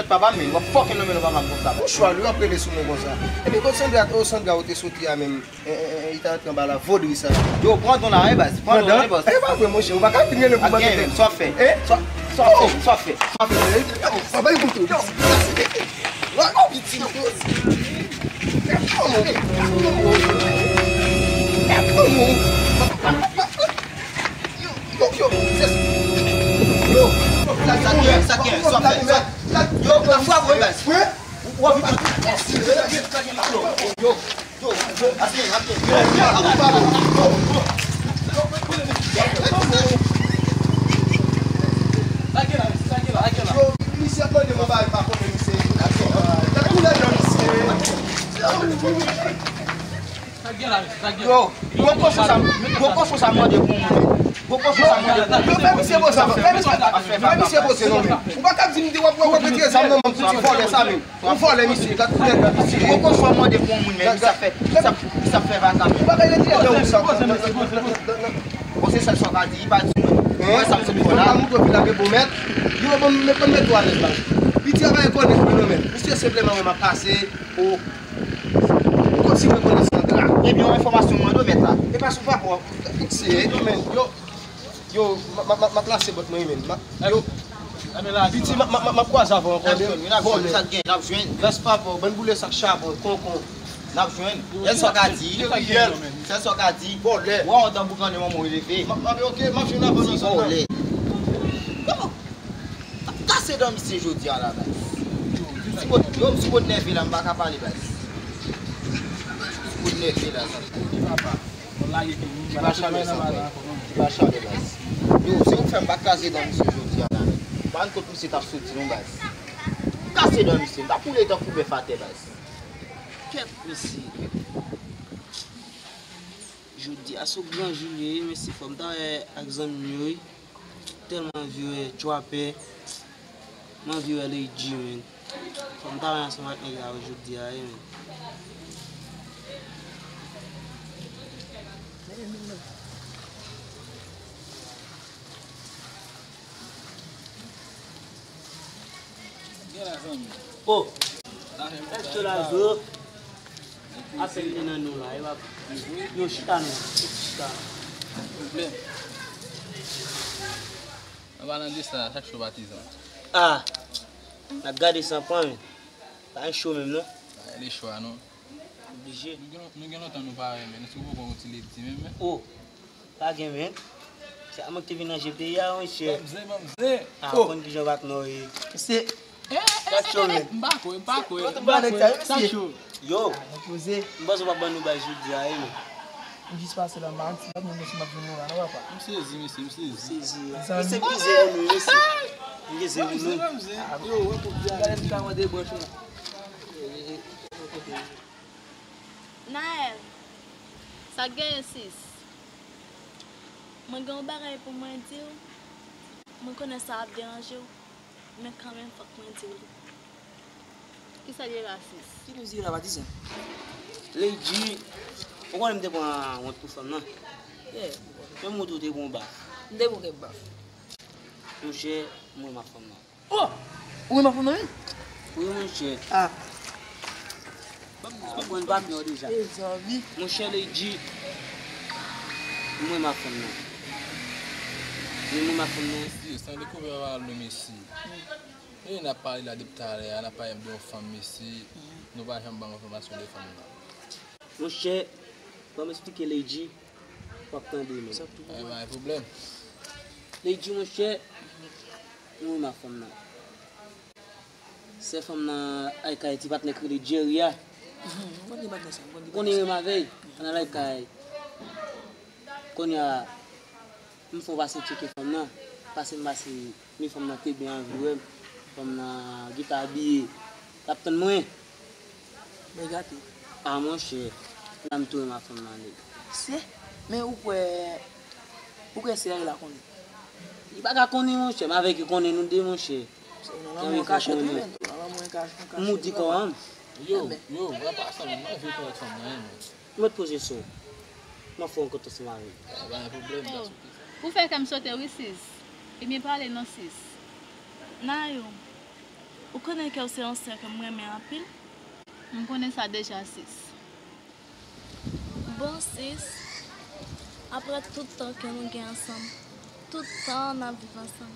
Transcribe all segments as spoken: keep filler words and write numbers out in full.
Papa m, men, w ap fucking nonmen non papa m konsa. Mouchwa, li w ap rele sou mwen konsa. Epi kot Sandra, o Sandra, ou te soti a menm? E, e, e, li ta antre anba la, vodri sa. Yo, pran dan la, wi, baz. Pran dan, wi, baz. E pa vre, monchè, ou pa ka vin rele pou mwen. Sa w ap fè? Sa w ap fè? Sa w ap fè? Sa w ap fè? Yo, papa, li pou tou. Yo, piti. Yo, yo, yo, yo, sa k gen, sa k gen, sa k gen. Yo, la fwa, wi, baz. Yo, yo, yo, yo, misye ap mande mwen bagay pa konnen misye. Gade koulè dan misye. Yo, gwo kochon sa, gwo kochon sa mande pou mwen. Gwo kochon sa mande pou mwen. Yo, fè misye poze, fè misye, fè misye poze non, men. Ou pa ka di m di w ap, w ap retire zam nan men m, ti vòlè sa, men. Yon vòlè, misye, gad koulè dan misye. Poko chwa mande pou yon moun, men, misye ap fè, misye ap, misye ap fè vagabon. Ou pa ka retire dan ou sa. Bon, se sèl sa w ka di, li pa di non. Mwen, sa m sot fò la. Mwen montre w ki lage bon mèt. Yo, bon, mèt, bon, mèt ou alèz la. Piti a pa rekonèt mwen non, men. Misye senpleman wè m ap pase. O, kòmsi mwen konnen Sandra. Ebyen, yon enfòmasyon mwen do mèt la. E pa sou pa pwòp. Se, yo, men, yo. Yo, m ap, m ap, m ap, m ap lase bòt mwen, men. M ap, yo, piti, m ap, m ap, m ap, m ap kwaze avè w ankò, men. Vòlè. Sa k gen, n ap jwenn. Rès pa bon, bann boule sak chabon, konkon. N ap jwenn. Sèl sa w ka di. Sèl sa w ka di. Vòlè. Wè w dan boukannen manman w leve. M ap, m ap, ok, m ap jwenn avè w nan zòn nan. Vòlè. Kòman? M ap kase dan misye jodi a la, baz. Yo, m sipot, yo, m sipot nève la, m pa ka pale, baz. M sipot nève la, sa. Papa. Ti pa chalè sa, frè. Ti pa chalè, baz. Yo, se ou k fè m pa kraze dan misye jodi a la, men. M pa konn kot misye t ap soti non, baz. M kase dan misye, m t ap woule tankou bèf atè, baz. Kèt, mesye. Jodi a se yon gran jounen, mesye, fò m ta wè ak zanmi m yo, wi. Tèlman anvi wè Trapper. M anvi wè Lady, men. Fò m ta wè ansanm ak nèg la yo jodi a, wi, men. Oh! Èske la zo? Apèl li nan nou la, e pa yo chita nou, chita. Pwoblèm. An palan de sa, chak cho patizan. Ah! N ap gade san pran, men. Pa gen cho menm, non. Pa gen lechwa, non. Oblije. Nou gen, nou gen lontan nou pa wè, men si w poko yon ti ledi menm, men. Oh! Pa gen, men. Se a mwen ki te vin ranje peyi a, monchè. Banm zen, banm zen. Ah, oh! Konn kijan patnè w ye. Se Sa cho, men. M pa kwè, m pa kwè. Kote m pa nèg sa yo, mesye? Yo, m panse w p ap ban nou bay jodi a, wi, men. M jis pase la, m pa anti, m pa konn si m ap jwenn nou la, non, papa. M sezi, mesye, m sezi. M sezi. Mesye, m ki zero nou, mesye. M ki zero nou. Yo, wè pou gade m ka mande branch ou. Naël, sa k genyen, sis? Mwen gen yon bagay pou mwen di w. Mwen konnen sa ap deranje w, men kanmenm fòk mwen di w li. Kisa l ye la, sis? Ki nou di la, patizan? Lady, ou konnen m te pran wont pou fanm nan? Yeah. Menm wont ou te pran w baf. M te pran kèk baf. Monchè, mwen m ap fanm nan. Oh! Ou menm ap fanm nan menm? Wi, monchè. Ah. Ou konn patnè w deja. Mezanmi. Monchè Lady, mwen m ap fanm nan. Mwen m ap fanm nan. Mesye, san dekouvè pa al non, mesye. E n ap pale la depi talè a, n ap pale de yon fanm, mesye. Nou pa janm ban m enfòmasyon de fanm nan. Monchè, ban m esplike Lady. W ap tande, men. Sa tou. Eh, pa gen pwoblèm. Lady, monchè, mwen renmen fanm nan. Sè fanm nan, ay kay ti patnè k rele Jerry a. Mhm, m konn ti patnè sa, m konn ti patnè sa. Konnen renmen avè l, ann al ay kay. Kounye a, m fè w pase tcheke fanm nan, pase m pase Men fanm nan te byen anvi wè m. Fanm nan gentan abiye. L ap tann mwen. Men gate. A monchè. Nan m tou renmen fanm nan nèt. Se? Men ou kwè, ou kwè se Ayla konnen? Li pa ka konnen, monchè. M avèk li konnen nou de, monchè. Se nan lanmou an kachèt wi, men. Nan lanmou an kach-, an kachèt. M ou di kò an. Yo, yo, w ap pase men, m anvi konnen fanm nan, men. Mwen poze sou. M ap fè yon kont ansanm avè l. Pa gen pwoblèm, pa sou kisa. Ou fè kè m sote wi, sis. Ebyen pale non, sis. Nayou. Ou konnen ke w se yon sè ke m renmen anpil. M konnen sa deja, sis. Bon, sis, apre tout tan ke nou gen ansanm, tout tan n ap viv ansanm,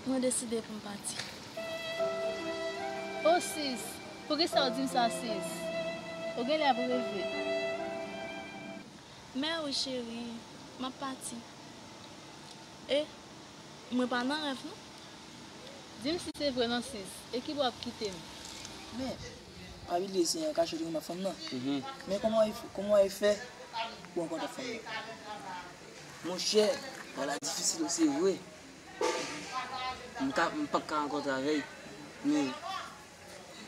mwen deside pou m pati. O sis, poukisa w di m sa, sis? Ou genlè ap reve. Mèwi cheri, m ap pati. E, mwen pa nan rèv, non. Di m si se vre non, sis. E kibò w ap kite m? Men, pa bliye se an kachèt ou renmen fanm nan. Men kòman w fè, kòman w fè pou w rankontre fanm nan? Monchè, bagay la difisil, se vre. M ka, m p ap ka rankontre avè l. Men,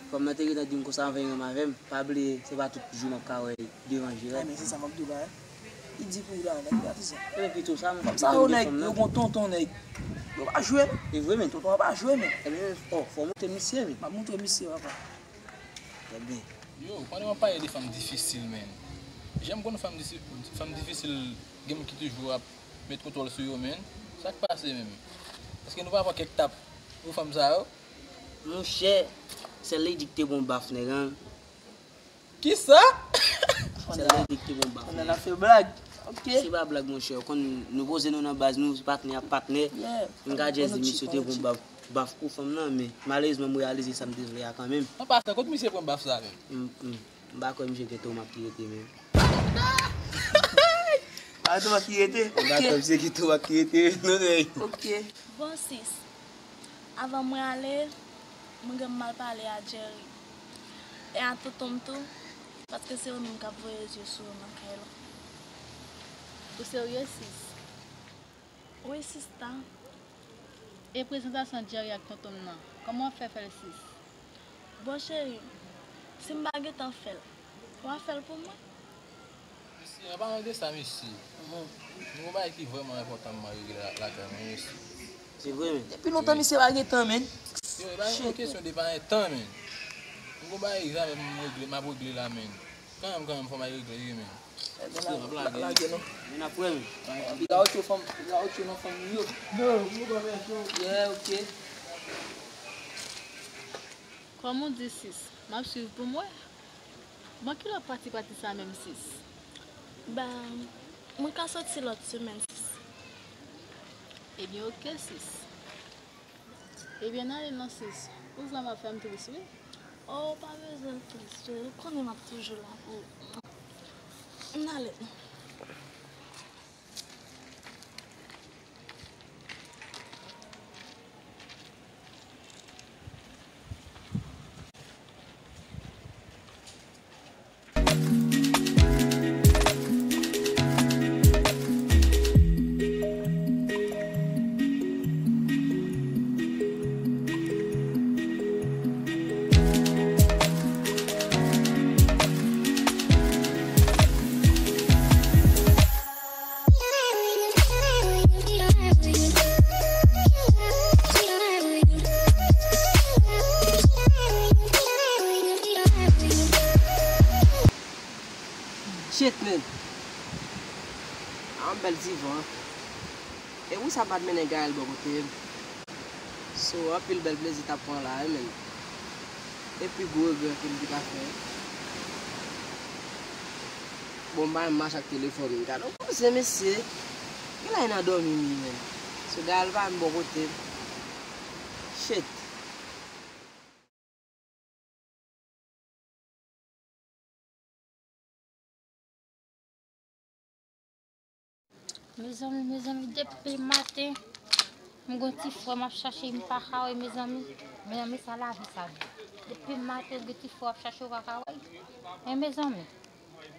fanm nan te gentan di m konsa anvan l renmen avè m. Pa bliye, se pa tout jou m ap ka wè l devan je la. Ay, men se sa m ap di w la, hein. Li di pou w la, nèg la, se sa. Ebyen, pito sa, m Fanm sa yo, nèg, yo gon tonton, nèg. Yo pa jwe, non. E vre, men. Tonton an pa jwe, men. Ebyen, oh, fò w montre misye, men. M ap montre misye, papa. Ebyen. Yo, pandan w ap pale de fanm difisil, men. Jan m konn fanm disi-, fanm difisil, gen moun ki toujou ap met kontwòl sou yo, men. Sa k pase, menm? Èske nou pa pran kèk tap pou fanm sa yo? Monchè, sèl Lady ki te bon baf, nèg, an. Kisa? Sèl Lady ki te bon baf, nèg. Fè blag. Ok. Se pa blag, monchè. Ou konn nou poze nou nan baz, nou patnè ap patnè. M ka djèzi misye te bon baf, baf pou fanm nan, men malerezman, m reyalize sa m te vle a kanmenm. An pasan, kot misye pran baf sa menm? M, m, m pa kwè misye gen tomak ki rete menm. Pa tomak ki rete? M pa kwè misye gen tomak ki rete, non, nèg. Ok. Bon, sis. Avan mwen ale, mwen gen m al pale a Jerry. E a tonton m tou, paske se yo menm k ap voye zye sou yo nan kay la. Ou serye, sis? Wi, sista. E prezantasyon Jerry ak tonton m nan, kòman w ap fè fè l, sis? Bon, cheri, si m pa gentan fè l, w a fè l pou mwen? Mesye, an palan de sa, mesye, m gon bagay ki vrèman enpòtan m regle la, lakay mwen, mesye. Se vre, men. Depi lontan, misye pa gen tan, men. Yo, e pa yon kesyon de pa gen tan, men. M gon bagay egzamen pou m regle, m ap regle la, men. Kanmenm, kanmenm, fò m al regle, wi, men. Ebyen, la, la, lage, non. Men ap wè, men. Piga otyo fanm, piga otyo nan fanm yo. Yeah, ok. Kòm ou di, sis, m ap swiv pou m wè. Bon, kilè w ap pati, pati sa menm, sis? Ben, mwen ka soti lòt semèn, sis. Ebyen, ok, sis. Ebyen, n ale non, sis. Ou vrèman fè m tris, wi. Oh, pa bezwen tris, cheri. Ou konnen m ap toujou la pou ou. N ale non. Shit, man. A yon bèl ti van. E wi, sa pa t mennen Gaël bò kote m. So, anpil bèl plezi t ap pran la, wi, men. E pi gwo regrè ke m te ka fè. Bon, m pa menm mache ak telefòn m. Gade yon koze, mesye. Gen la nan dòmi m ye, men. So, Gaël pa menm bò kote m. Shit. Mezanmi, mezanmi, depi maten, m gon ti frè m ap chache, m pa ka wè, mezanmi. Mezanmi, sa lavi sa ye. Depi maten, ou gen ti frè w ap chache, ou pa ka wè. Men mezanmi,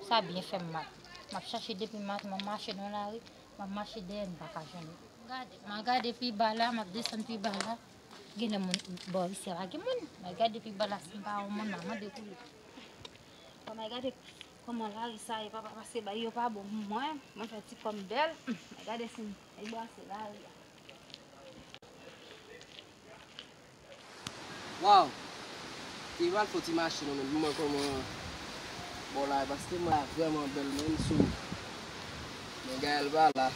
sa byen fè m mal. M ap chache depi maten, m ap mache nan lari, m ap mache dèyè, m pa ka jwenn li. Gade, m a gade pi ba la, m ap desann pi ba la. Genlè moun bò isi a pa gen moun. M a gade pi ba la, si m pa wè moun, m a mande pou li. Bon, m a gade kòman lari sa ye, papa, paske bagay yo pa bon pou mwen. Mwen fè ti kò m bèl. M a gade si m anbrase lari a. Waw! Te pral fè yon ti mache non, men pou mwen kòman bò la, paske mwen la vrèman bèl, men sou men Gaël pa la.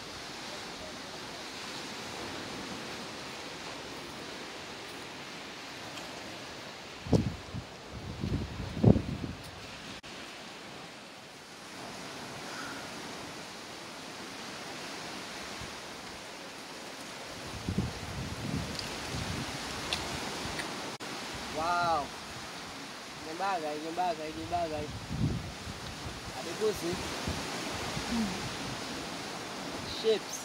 Wow. Gen bagay, gen bagay, gen bagay. Gade koze. Chips.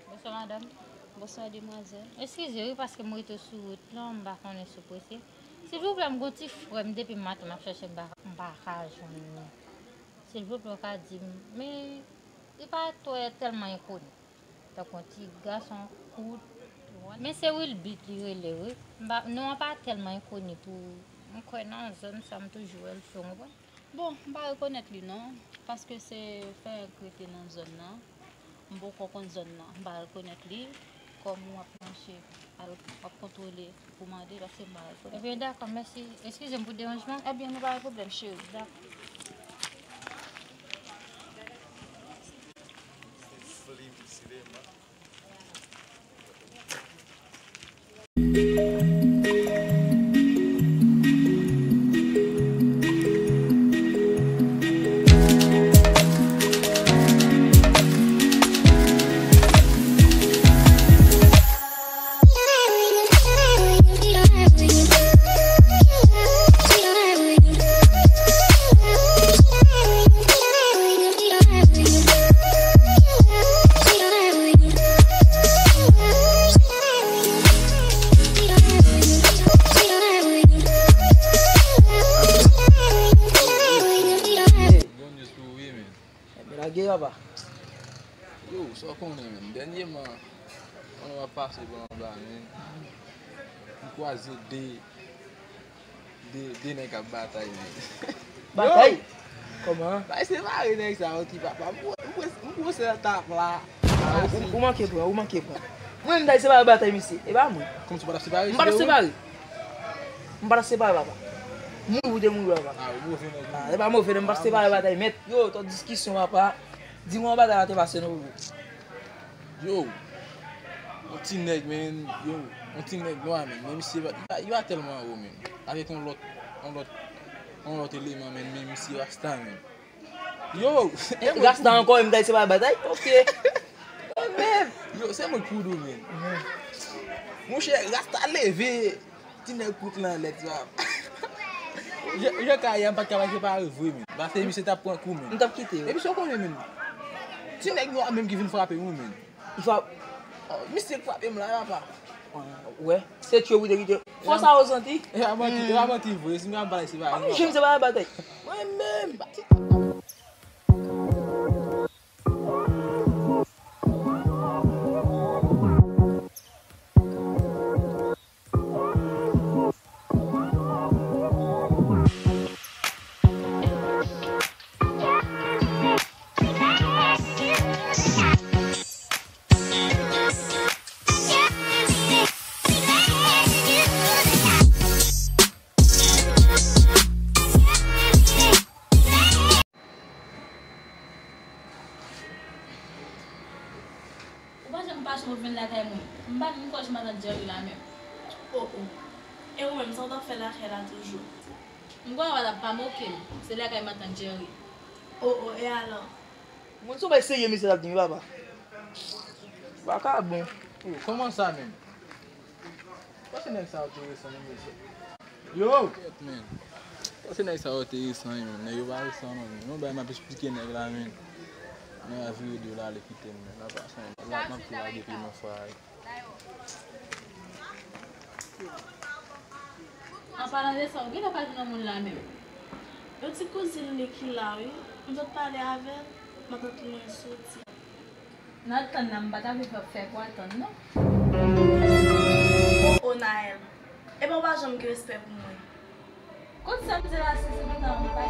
Bonswa, madanm. Bonswa, demwazèl. Eskize, wi, paske m rete sou wout lan, m pa konnen si w prese. Silvouplè, m gon ti frè m depi maten m ap chèche, m pa, m pa ka jwenn li. Silvouplè, w ka di m, men li pa twè tèlman enkoni. Tankou yon ti gason kout. Men se Wilbit li rele, wi. M pa, non an pa tèlman enkoni pou, m kwè nan zòn sa m toujou wè l fè, w konprann? Bon, m pa rekonèt li non, paske se fè k rete nan zòn nan. M poko konn zòn nan, m pa rekonèt li. Kòm w ap mache, al, w ap kontwole pou mande, paske m pa rekonèt. Ebyen, dakò, mèsi. Eskize m pou deranjman. Ebyen, nou pa gen pwoblèm, cheri. Dakò. Bon news pou ou, wi, men. Ebyen, lage, papa. Yo, sa w konnen, men. Dènyèman, pandan m ap pase bò anba, men, m kwaze de, de, de nèg k ap batay, men. Batay? Yo! Kòman? Bay se mare nèg sa yo ki papa. M pran, m pran, m pran sèl tap la. Ah, ou, ou manke pran, ou manke pran. Mwen, m t al separe batay misye. E pa mwen. Kòmsi w pa t ap separe? M pa t ap separe. M pa t ap separe, papa. Mouri pou te mouri, papa. Ah, ou move nèg. Ah, se pa move, non, m pa t ap separe batay, mèt. Yo, twòp diskisyon, papa. Di mwen batay la te pase, non, bro. Yo, yon ti nèg, men, yo, yon ti nèg nwa, men, men misye, li pa, li pa tèlman wo, men. Avèk yon lòt, yon lòt, yon lòt eleman, men, men misye rasta, men. Yo, e mwen rasta ankò, e m t al separe batay? Ok. Mwen menm. Yo, se mwen k pou di w, men. Monchè, rasta leve. Ti nèg kout lan lèt sa. Je, je ka yè, m pa t ka pa separe vre, men. Paske misye t ap pran kou, men. M t ap kite, wi. Epi sa w konnen, men. Ti nèg nwa menm ki vin frape m, wi, men. Li frape. Oh, misye k frape m la, papa. Wè, se tchwe pou te kite. Fò sa yo santi. E pa manti, e pa manti vre, si m ka pale separe. Mwen menm. Ou pa janm pase w vin lakay mwen. M pa menm kwè se matant Jerry la menm. O o. E ou menm, sa w t ap fè lakay la toujou? M kwè w pa t ap pa moke m. Se lakay matant Jerry. O o, e alò? Moun se yon bagay serye misye t ap di wi papa. Vakabon. O, kòman sa menm? Pase nèg sa yo te resan non mesye. Yo! Kèt, men. Pase nèg sa yo te resan wi, men. Nèg yo pa resan non, men. Yon bagay m ap esplike nèg la, men. Nèg la vire do l ale kite m, men. L ap pase yon, l ap, m ap tou lage pye nan fwa a wi. An palan de sa, ou genlè pa jwenn yon moun la menm. Yon ti kouzin li ki la wi. M sot pale avè l, matant mwen soti. N ap tann nan, m pa ta vle fè, fè pou atann non. O o, Naël. Epa w pa janm gen respè pou mwen. Kot sa m te la, si se gentan m pa